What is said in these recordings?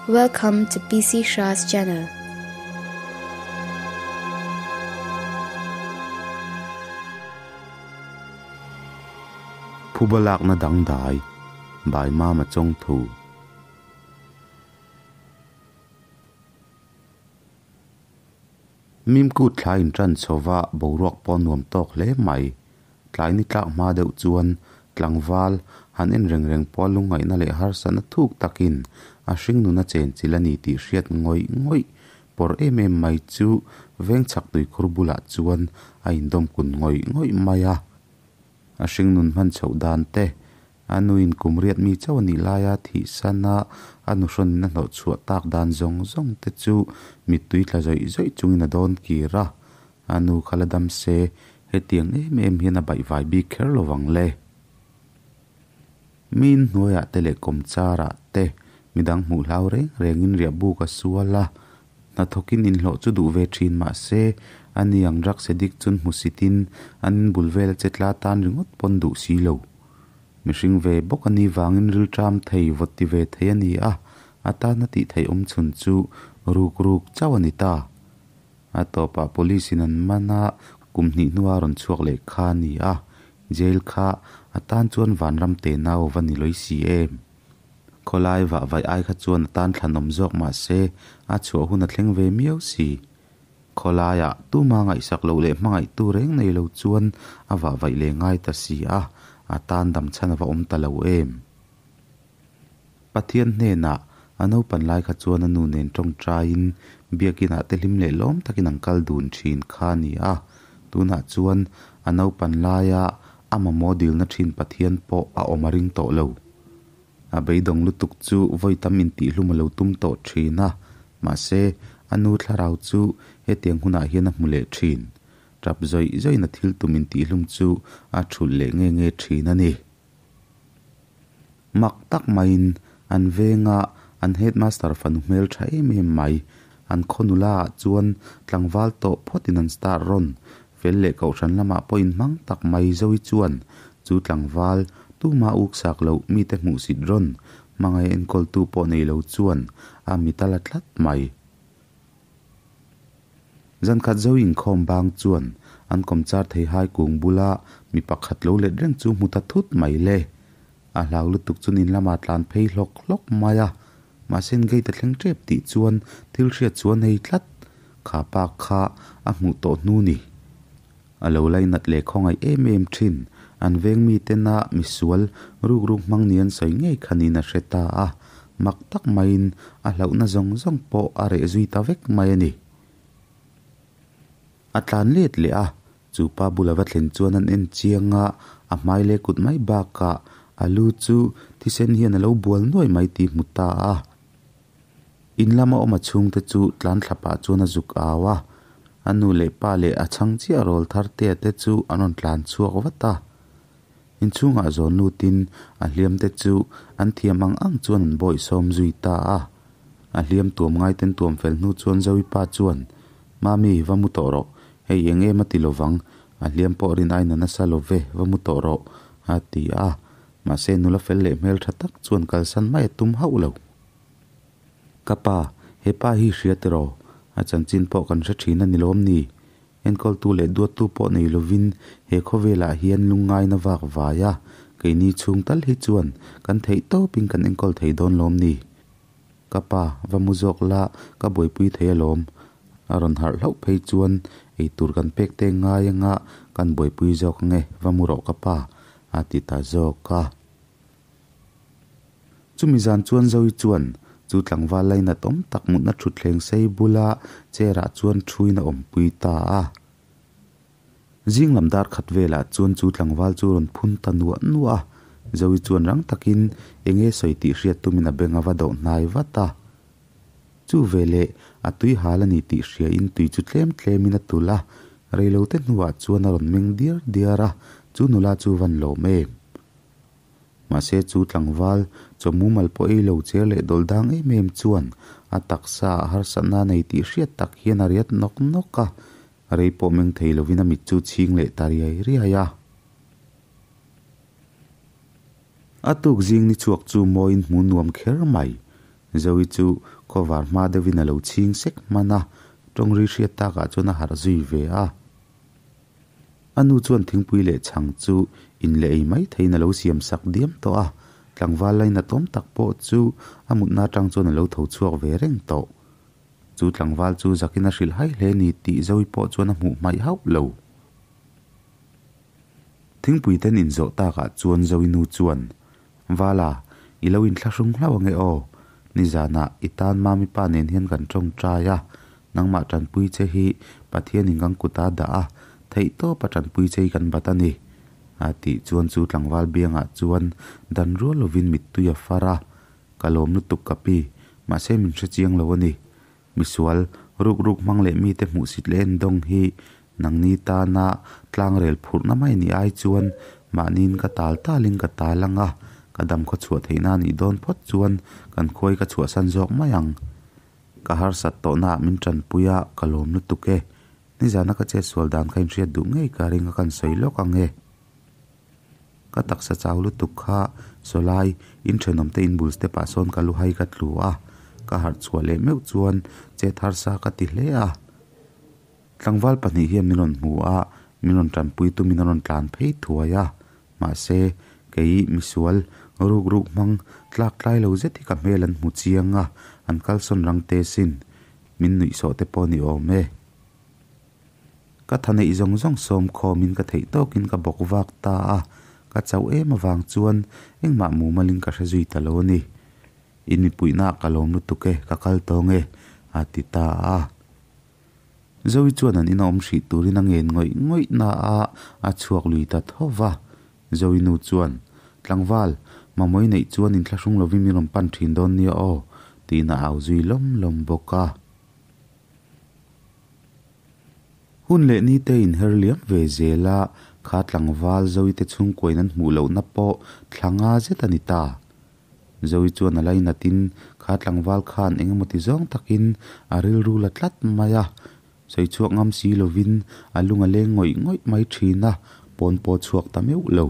Welcome to PC Shah's channel. Phuba lakna dangdai by Mama Chawngthu. Mimku thla in tan chhova boruak pawh nuam tawk hle mai. Tlai ni tlak hma deuh chuan tlangval han en reng reng pawh lungngaihna leh harsatna thuk takin a hringnun a chenchilh a ni tih hriat ngawih ngawih pawr em em mai chu veng chhak tuikhur bulah chuan a indawmkun ngawih ngawih mai a. A hringnun hman chhoh dan te A nuin kum riat mi chauh a nih laia thihsan a, a nuhrawn in a hlawh chhuah tak dan zawng zawng te chu mittui tla zawih zawih chungin a dawn kir a. A nu kha la dam se, hetiang em em hian a baihvai bik kher lo vang le. Miin hnuaiah te leh kawmcharah te midang hmuh hlau reng rengin riah buk a sual a, hnathawkin inhlawh chu duh ve thin mah se, a ni ang drugs addict chun hmusitin an inbul vel a che tla tan ringawt pawn duh si lo. Mihring ve bawk a nih vangin rilṭam thei vawt ti ve thei a ni a, a tana tih theih awm chhun chu ruk ruk chauh a ni ta. A tawpah police in an man a, kum hnih hnua rawn chhuak leh kha a ni a, jail kha a tan chuan vanram te nau va ni lawih si em. Khawlai vah vaih ai kha chuan a tan thlanawm zawk mah se a chhuah hun a thleng ve miau si. Khawlaiah tuma ngaihsak loh leh hmangaihtu reng nei lo chuan a vah vaih leh ngai ta si a, a tan dam chhan a va awm ta lo em? Pathian hnenah a naupan lai kha chuan a nu nen tawngtaiin biakinah te hlim leh lawm takin an kal dun thin kha a ni a, tunah chuan a naupan laia a mamawh dilna thin Pathian pawh a awm a ring tawh lo. A beidawng lutuk chu vawi tam intihhlum a lo tum tawh thin a, mahse, a nu thlarau chu hetiang hunah hian a hmu leh thin. Tap zawih zawih na thil tum intihhlum chu a thulh leh nge nge thin a ni. Mak tak maiin an venga an headmaster fanu hmel tha em em mai, an khaw nula ah chuan tlangval tawh phawtin an star rawn Fel leh kohhran lamah pawh inhmang tak mai Zoe chuan chu tlangval tuma uksak loh mite hmuhsit rawn hmangaih enkawltu pawh nei lo chuan a mit a la tlat mai. Zankhat Zoe inkhawm bang chuan an kawmchar thei hai kung bula mi pakhat lo let reng chu hmu ta thut mai le. A hlau lutuk chu nin lamah tlan phei hlawk hlawk mai a, mahse gate a thleng tep tih chuan thil hriat chu a nei tlat. Kha pa kha a hmuh tawh hnu ni. A lo lainat leh khawngaih em em thin. An veng mi tena misual ruk ruk hmang ni an sawi ngei kha niin a hre ta a, mak tak maiin a hlauhna zawng zawng pawh a reh zui ta vek mai a ni. A tlan let leh a, chu pa bula va thlen chuan an en chiang a, a hmai leh kut mai bakah a lu chu thisen hian a lo bual nuai mai tih hmu ta a. In lama awm a chhungte chu tlan thla pah chuan a zuk au a, a nu leh pa leh a chhang chiah rawl thar te te chu an rawn tlan chhuak vat a. Inchhungah zawn lutin a hliam te chu an thiam ang ang chuan an bawih sawm zui ta a. A hliam tuam ngai ten tuam fel hnu chuan Zoe pa chuan, Mami, va mu tawh rawh. Hei eng em a ti lovang, a hliam pawh rin aina nasa lo ve, va mu tawh rawh, a ti a. Mahse nula fel leh hmeltha tak chuan kalsan mai a tum hauh lo. Ka pa, he pa hi hria tiraw? A chanchin pawh kan hre thin a ni lawm ni? Enkawltu leh duattu pawh nei lovin he khawvelah hian lungngaina vak vai a, keini chhung tal hi chuan kan theih tawpin kan enkawl thei dawn lawm ni? Ka pa, va mu zawk la, ka buaipui thei alawm. A rawn harh hlauh phei chuan eitur kan pek te ngai anga kan buaipui zawk ange, va mu rawh ka pa, a ti ta zawk a. Chumi zan chuan Zoe chuan chu tlangval lainat awm tak mutna thutthleng sei bula chair ah chuan thuin a awmpui ta a. Zing lam dar khat velah chuan chu tlangval chu rawn phun ta nuah nuah a, Zoe chuan rang takin eng nge sawi tih hriat tumin a beng a va dawh hnai vat a. Chu veleh a tui hal a ni tih hriain tui chu tlem tlemin a tulh a, reilote hnuah chuan a rawn meng diar diar a, chu nula chu van lawm em? Mahse chu tlangval chaw mumal pawh ei lo cher leh dawl dang em em chuan a taksa ah harsatna a nei tih hriat tak hian a riat nawk nawk a, rei pawh meng thei lovin a mit chu chhing leh ta riai riai a. A tuk zing ni chhuak chu mawiin hmu nuam kher mai. Zoe chu khawvar hma deuhin a lo chhing sek hman a, tawng ri hriat takah chuan a harh zui ve a. A nu chuan thingpui leh chhang chu in leh ei mai theiin a lo siam sak diam tawh a, tlangval lainatawm tak pawh chu a mutna atang chuan a lo tho chhuak ve reng tawh. Chu tlangval chu zakin a hrilh hai hle ni tih Zoe pawh chuan a hmuh hmaih hauh lo. Thingpui ten inzawh takah chuan Zoe nu chuan, Vala, i lo inthlahrung hlauh ange aw. Nizanah i tan Mami pa nen hian kan tawngtai a, nangmah tanpui che hi Pathianin kan kut a dah a, theihtawpa tanpui che hi kan bat a ni. A tih chuan chu tlangval biangah chuan dan rual lovin mittui a far a, Ka lawm lutuk ka pi, mahse min hre chiang lo a ni. Misual, ruk ruk hmang leh mite hmuhsit leh endawng hi nangni tana tlangrel phurhna mai ni ai chuan mahniin ka tal talin ka tal ang a, ka dam khaw chhuah theihna a nih dawn phawt chuan kan khuai ka chhuahsan zawk mai ang. Ka harsat tawhnaah min tanpui a, ka lawm lutuk e. Nizana ka chetsual dan kha inhriat duh ngei ka ring a kan sawi lawk ang e. Ka taksa chau lutuk kha sawlai in thenawmte in bul step ah sawn ka lu hai ka tlu a, ka harh chhuah leh meuh chuan chet harsa ka ti hle a. Tlangval pahnih hian min rawn hmu a, min rawn tanpui tumin a rawn tlan phei thuai a, mahse kei misual ruk ruk hmang tlak tlai lo zet hi ka hmel an hmu chiang a, an kalsawn rang te sin min nuihsawh te pawh ni awm e. Ka tha neih zawng zawng sawm khawmin ka theih tawkin ka bawk vak ta a, ka chauh em avang chuan engmah mumalin ka hre zui ta lo a ni. In mipuihnaah ka lawm lutuk e, ka kal tawng e, a ti ta a. Zoe chuan an ina awm hrih turin a ngen ngawih ngawih na a, a chhuak lui ta tho va. Zoe nu chuan, Tlangval, mamawii neih chuan inthlahrung lovin min rawn pan thin dawn nia aw, tiin a au zui lawm lawm bawk a. Hun leh ni te inher liam ve zel a, kha tlangval Zoe te chhungkuain an hmuh lohna pawh thla nga zet a ni ta. Zoe chuan a lainatin kha tlangval khan eng emaw ti zawng takin a rilru la tlat mai a, sawi chhuak ngam si lovin a lung a leng ngawih ngawih mai thin a, pawn pawh chhuak ta meuh lo.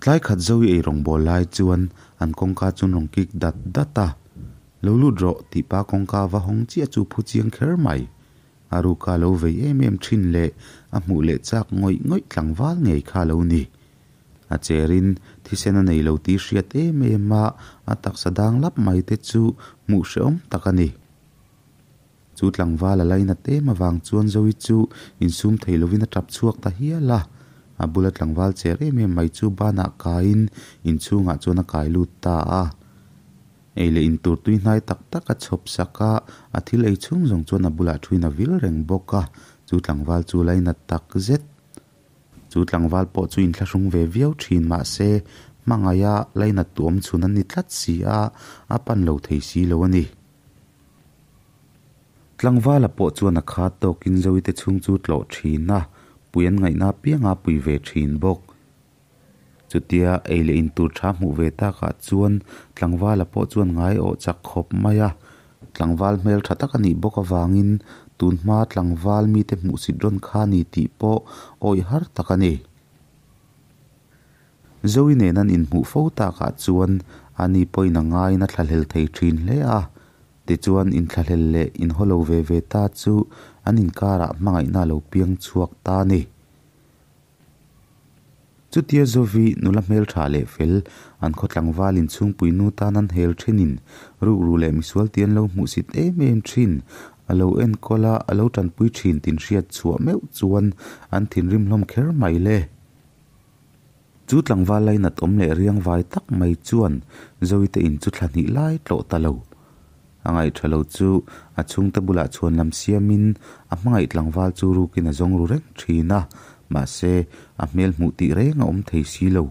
Tlai khat Zoe ei rawngbâwl lai chuan an kawngka chu an rawn kik dat dat a, Lo lut rawh tih pa kawngka va hawng chiah chu phu chiang kher mai. A ruka lo vei em em thin leh a hmuh leh chak ngawih ngawih tlangval ngei kha a lo ni. A cherin thisen a nei lo tih hriat em em a, a taksa dang lap mai te chu hmuh hrehawm tak a ni. Chu tlangval a lainat em avang chuan Zoe chu insum thei lovin a tap chhuak ta hial a. A bula tlangval cher em em mai chu banah kaiin inchhungah chuan a kai lut ta a. Ei leh in tur tui hnai tak tak a chhawp sak a, a thil ei chhung zawng chuan a bulah thuin a vil reng bawk a, chu tlangval chu lainat tak zet. Chu tlangval pawh chu inthlahrung ve viau thin mah se, hmangaih a lainat tu awm chhun an ni tlat si a, a pan lo thei si lo a ni. Tlangvala pawh chuan a khat tawkin Zoite chhung chu tlawh thin a, pui an ngaihna apianga pui ve thin bawk. Chutia ei leh in tur tha hmuh ve takah chuan tlangvala pawh chuan ngai awh chak khawp mai a, tlangval hmel tha tak a nih bawk avangin tun hma tlangval mite hmuhsit rawn kha ni tih pawh awih har tak a ni. Zoe nen an inhmuh fo takah chuan ani pawhin a ngaiin a thlahlel thei thin hle a, tichuan inthlahlel leh inhawlo ve ve ta chu an inkarah hmangaihna a lo piang chhuak ta a ni. Chutia Zovi nula hmeltha leh fel, an khaw tlangval inchhungpui nu tan an hel thinin rukru leh misual ti an lo hmuhsit em em thin. A lo enkawl a, a lo tanpui thin tin hriat chhuah meuh chuan an thinrim hlawm kher mai le. Chu tlangval lainat awm leh riang vai tak mai chuan Zoite in chu thla hnih lai tlawh ta lo. A ngaihṭha lo chu a chhungte bulah chhuan lam siamin a hmangaih tlangval chu rukin a zawng ru reng ṭhin a, mahse a hmel hmuh tih reng a awm thei si lo.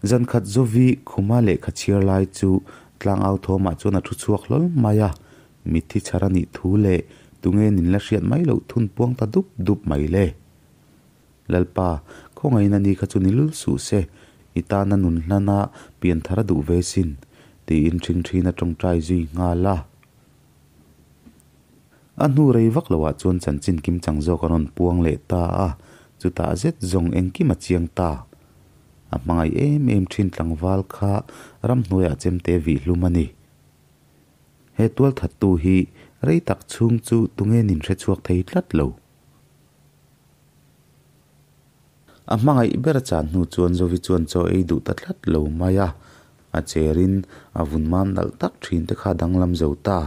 Zan khat Zovi khuma lehkha chhiar lai chu tlangau thawmah chuan a thu chhuak hlawl mai a, mitthi chhar a nih thu leh tunge nin la hriat mai loh thun puang ta dup dup mai le. Lalpa, khawngaihna ni kha chu ni lul suh se, i tana nun hlana pian thar a duh ve sin, tiin ṭhingṭhin a ṭawngṭai zui nghal a. A hnu rei vak loah chuan chanchin kimchang zawk a rawn puang leh ta a, chutah zet zawng engkim a chiang ta. A hmangaih em em thin tlangval kha ramhnuaiah chemte vih hlum a ni. He tualthattu hi rei tak chhung chu tunge nin hre chhuak thei tlat lo. A hmangaih ber a chan hnu chuan Zovi chuan chaw ei duh ta tlat lo mai a, a cherin a vun mam nalh tak thin te kha a danglam zo ta.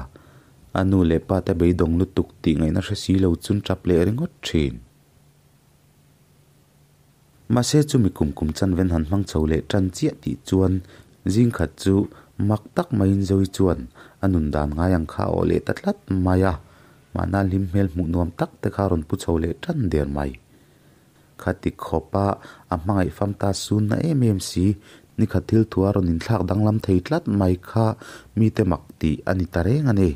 A nu leh pa te beidawng lutuk tih ngaihna hre si lo chun tap leh ringawt thin. Mahse chumi kum kum chanven han hmang chho leh tan chiah tih chuan zing khat chu mak tak maiin Zoe chuan a nun dan ngai ang kha a awh leh ta tlat mai a, mahna hlim hmel hmuh nuam tak te kha a rawn pu chho leh tan der mai. Khati khawpa a hmangaih fam ta sunna em em si, nikhat thil thu a rawn inthlak danglam thei tlat mai kha mite mak tih a ni ta reng a ni.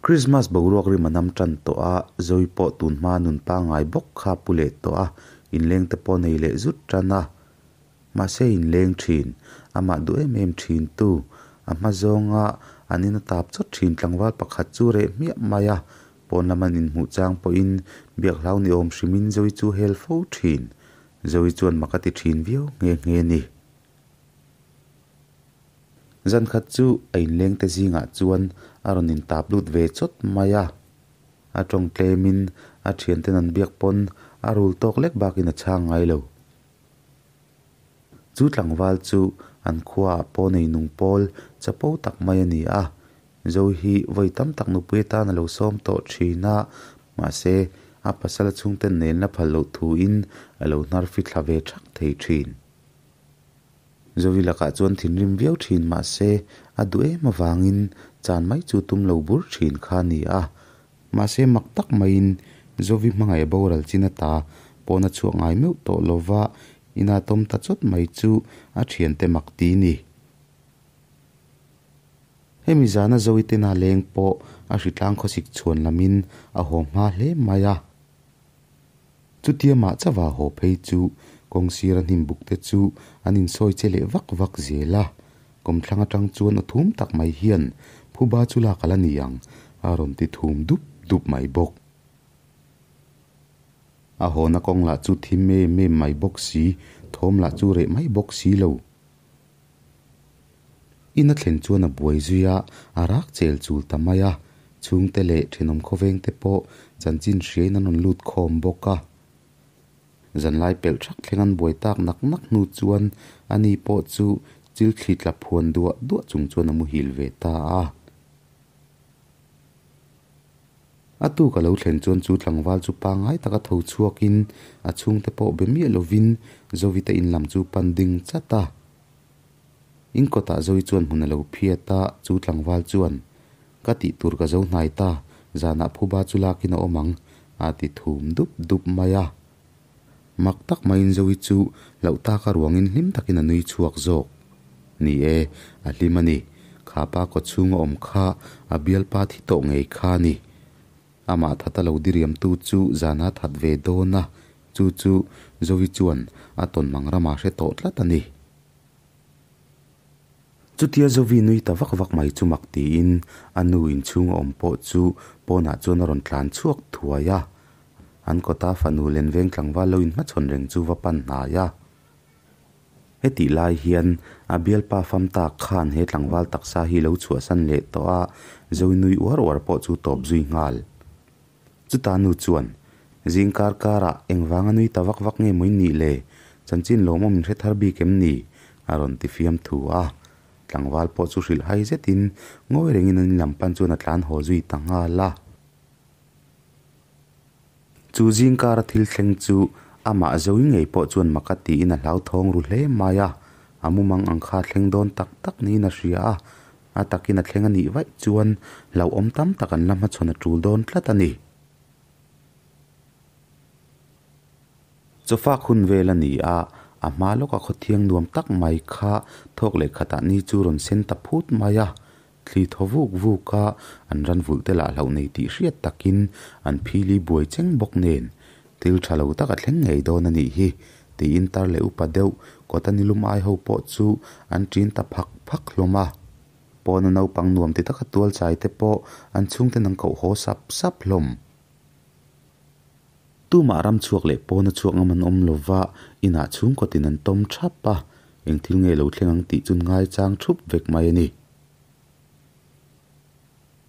Krismas boruak rim a nam tan tawh a, Zoe pawh tun hma nun pangngai bawk kha pu leh tawh a, inleng te pawh nei leh zut tan a. Mahse inleng thin, amah duh em em thin tu, a hma zawnga an in a tap chawt thin tlangval pakhat chu reh hmiah mai a, pawn lam an inhmuh chang pawhin biak hlau ni awm hrimin Zoe chu hel fo thin. Zoe chuan mak a ti thin viau nghe nghe ni. Zan khat chu a inleng te zingah chuan a rawn intap lut ve chawt mai a. A tawng tlemin a thianten an biak pawn a rul tawk lek bakin a chhang ngai lo. Chu tlangval chu an khuaah pawh nei nung pawl chapo tak mai a ni a. Zo hi vawi tam tak nupui atan a lo sawm tawh thin a, mahse a pasal a chhungten nelna phal loh thuin a lo hnar fithla ve thak thei thin. Zovi lakah chuan thinrim viau thin mahse a duh em avangin chan mai chu tum lo bur thin kha a ni a. Mahse mak tak maiin Zovi hmangaih a boral chin ata pawn a chhuah ngai meuh tawh lova ina tawm ta chawt mai chu a thiante mak ti ni. Hemi zana Zovi tena leng pawh a hritlang khawsik chhuan lamin a haw hma hle mai a. Chutia mah chauha haw phei chu kawng sira hnim buk te chu an insawi che leh vak vak zel a, kawmthlang atang chuan aw thum tak mai hian phuba chu lak a la ni ang a rawn ti thum dup dup mai bawk. A hawna kawng lah chu thim em em mai bawk si, thawm lah chu reh mai bawk si lo. In a thlen chuan a buai zui a, a rak chel chul ta mai a. Chhungte leh thenawm khawvengte pawh chanchin hriain an rawn lut khawm bawk a. Zanlai pelh thak thleng an buai tak nak nak hnu chuan ani pawh chu chil thli tla phuan duah duah chung chuan a muhil ve ta a. A tuk a lo thlen chuan chu tlangval chu pangngai taka tho chhuakin a chhungte pawh be miah lovin Zovita in lam chu pan ding chat a. In kawtah Zoe chuan hmun a lo phiat a, chu tlangval chuan, Ka tih tur ka zo hnai ta, zanah phuba chu lakin a awm ang, a ti thum dup dup mai a. Mak tak maiin Zoe chu hlauh taka ruangin hlim takin a nui chhuak zawk. Ni e, a hlim a ni. Kha pa kaw chhunga awm kha a bialpa thi tawh ngei kha a ni. Amah that a lo diriamtu chu zana that ve dawn a, chu chu Zoe chuan a tawn mang ramah hre tawh tlat a ni. Chutia Zovi nui ta vak vak mai chu mak tiin a nu inchhung a awm pawh chu pawnah chuan a rawn tlan chhuak thuai a. An kawta fanu lenveng tlangval lo inhmachhawn reng chu va pan hnai a. Hetih lai hian a bialpa fam tak khan he tlangval taksa hi lo chhuahsan leh tawh a, Zovi nui uar uar pawh chu tawp zui nghal. Chuta nu chuan, Zing kar karah engvanga nui ta vak vak nge maw in nih le? Chanchin lawmawm in hre thar bik em ni? a rawn ti fiam thu a. Tlangval pawh chu hrilh hai zetin ngawi rengin an inlam pan chuan a tlan haw zui ta nghal a. Chu zing kara thil thleng chu amah Zoe ngei pawh chuan mak a tiin a hlauthawng ru hle mai a. A mumang ang kha thleng dawn tak tak niin a hria a. A takin a thleng a nih vaih chuan hlauhawm tam tak an la hmachhawn a tul dawn tlat a ni. Chawfak hun vel a ni a, a hma lawka khawthiang nuam tak mai kha thawk leh khatah ni chu rawn sen ta phut mai a. Thli thaw vuk vuk a, an ran vulh te lah hlauh nei tih hriat takin an phili buai cheng bawk nen thil tha lo tak a thleng ngei dawn a nih hi tiin tar leh upa deuh kawta nilum ai ho pawh chu an ṭin ta phak phak hlawm a. Pawna naupang nuam ti taka tual chai te pawh an chhungten an koh haw sap sap hlawm. Tumah ram chhuak leh pawna chhuak ngam an awm lova, inah chhungkaw tin an tawm thap a, eng thil nge lo thleng ang tih chu ngaichang thup vek mai a ni.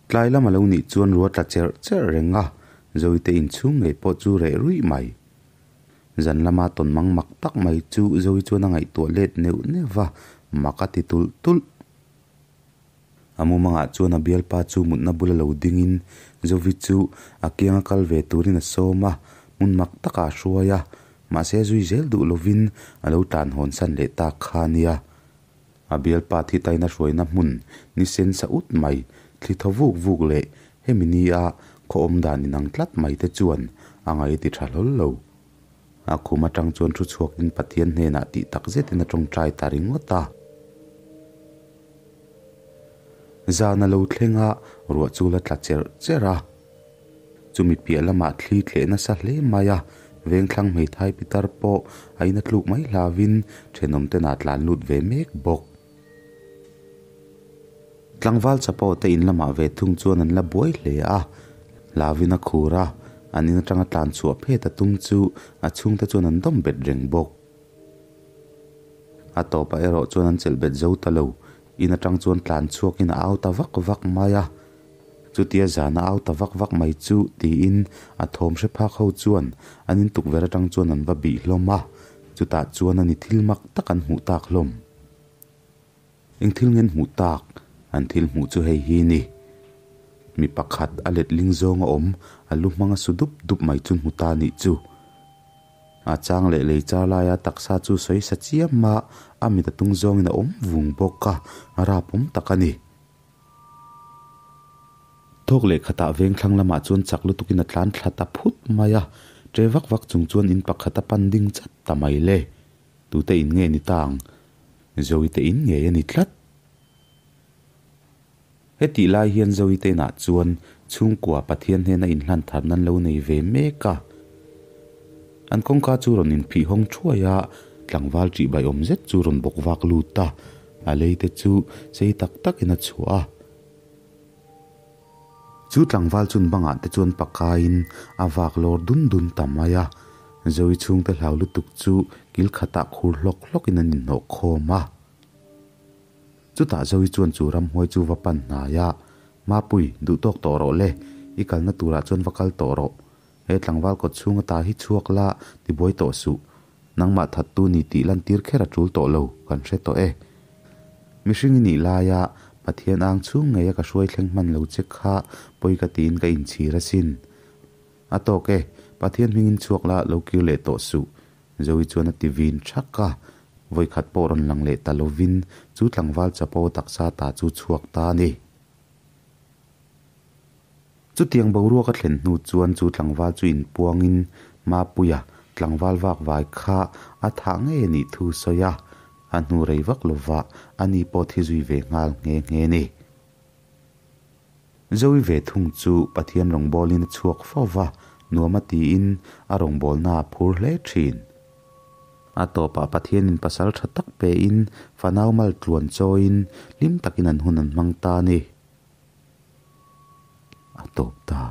Tlai lam a lo nih chuan rua tla cherh cherh reng a, Zoite inchhung ngei pawh chu reh ruih mai. Zan lama tawn mang mak tak mai chu Zoe chuan a ngaihtuah let neuh neuh va, mak a ti tulh tulh. A mumangah chuan a bialpa chu mutna bula lo dingin Zovi chu a kianga kal ve turin a sawm a, hmun mak takah a hruai a, mahse zui zel duh lovin a lo tlan hawn san leh tak kha a nia. A bialpa thi taina hruaina hmun ni sen sa ut mai, thli thaw vuk vuk leh hemi nia khaw awm dan inang tlat mai te chuan a ngaih a ti tha hlawl lo. A khum atang chuan thu chhuakin Pathian hnenah tih tak zetin a tawngtai ta ringawt a. Zan a lo thleng a, ruah chu la tla cherh cherh a. Chumi piah lamah thli tleh nasa hle mai a, vengthlang hmeithai pitar pawh a ina tluk mai hlauvin thenawm ten ah tlan lut ve mek bawk. Tlangval chapo te in lamah ve thung chuan an la buai hle a, hlauvin a khur a, an in atanga tlan chhuah phet a tum chu a chhungte chuan an dawm bet reng bawk. A tawpah erawh chuan an chelh bet zo ta lo, in atang chuan tlan chhuakin a au ta vak vak mai a. Chutia zana au ta vak vak mai chu tiin a thawm hre phak ho chuan an in tukverh atang chuan an va bih hlawm a, chutah chuan a ni thil mak tak an hmuh tak hlawm. Eng thil ngen hmuh tak? An thil hmuh chu hei hi ni. Mi pakhat a letling zawng a awm, a lu hmang a su dup dup mai chu hmu ta nih chu. A chang leh lei char laia taksa chu sawi sa chiam a, a mit a tung zawngin a awm vung bawk a, a rapawm tak a ni. Thawk leh khatah veng thlang lamah chuan chak lutukin a tlan thla ta phut mai a, ṭe vak vak chung chuan in pakhat a pan ding chat ta mai le. Tute in nge ni ta ang? Zoite in ngei a ni tlat. Hetih lai hian Zoite inah chuan chhungkua Pathian hnena inhlan thar nan lo nei ve mek a. An kawngka chu rawn inphih hawng thuai a, tlangval ṭihbai awm zet chu rawn bawk vak lut a, a lei te chu sei tak takin a chhuah a. Chu tlangval chun bangah te chuan pakaiin a vak lawr dun dun ta mai a, Zoe chhungte hlau lutuk chu kil khatah khur hlawk hlawkin an inhnawh khawm a. Chutah Zoe chuan chu ramhuai chu va pan hnai a, Mapui, duh tawk tawh rawh le, i kalna turah chuan va kal tawh rawh. He tlangval kawt chhung ata hi chhuak la, tibuai tawh suh. Nangmah thattu ni tih lantir kher a tul tawh lo, kan hre tawh e. Mihring i nih laia Pathian ang chhung ngeia ka hruai thleng hman lo che kha pawi ka tiin ka inchhir asin. A tawk e, Pathian hmingin chhuak la lo kir leh tawh suh. Zoe chuan a ti vin thak a, vawikhat pawh rawn lang leh ta lovin chu tlangval chapo taksa ta chu chhuak ta a ni. Chutiang boruak a thlen hnu chuan chu tlangval chu inpuangin Mapuia tlangval vak vai kha a thah ngei a nih thu sawi a, a hnu rei vak lova a ni pawh thi zui ve nghal nghe nghe ni. Zoe ve thung chu Pathian rawngbawlin a chhuak fo va, nuam a tiin a rawngbawlna a phur hle thin. A tawpah Pathianin pasal tha tak pein fanau mal tluan chawiin hlim takin an hun an hmang ta a ni. A tawp ta.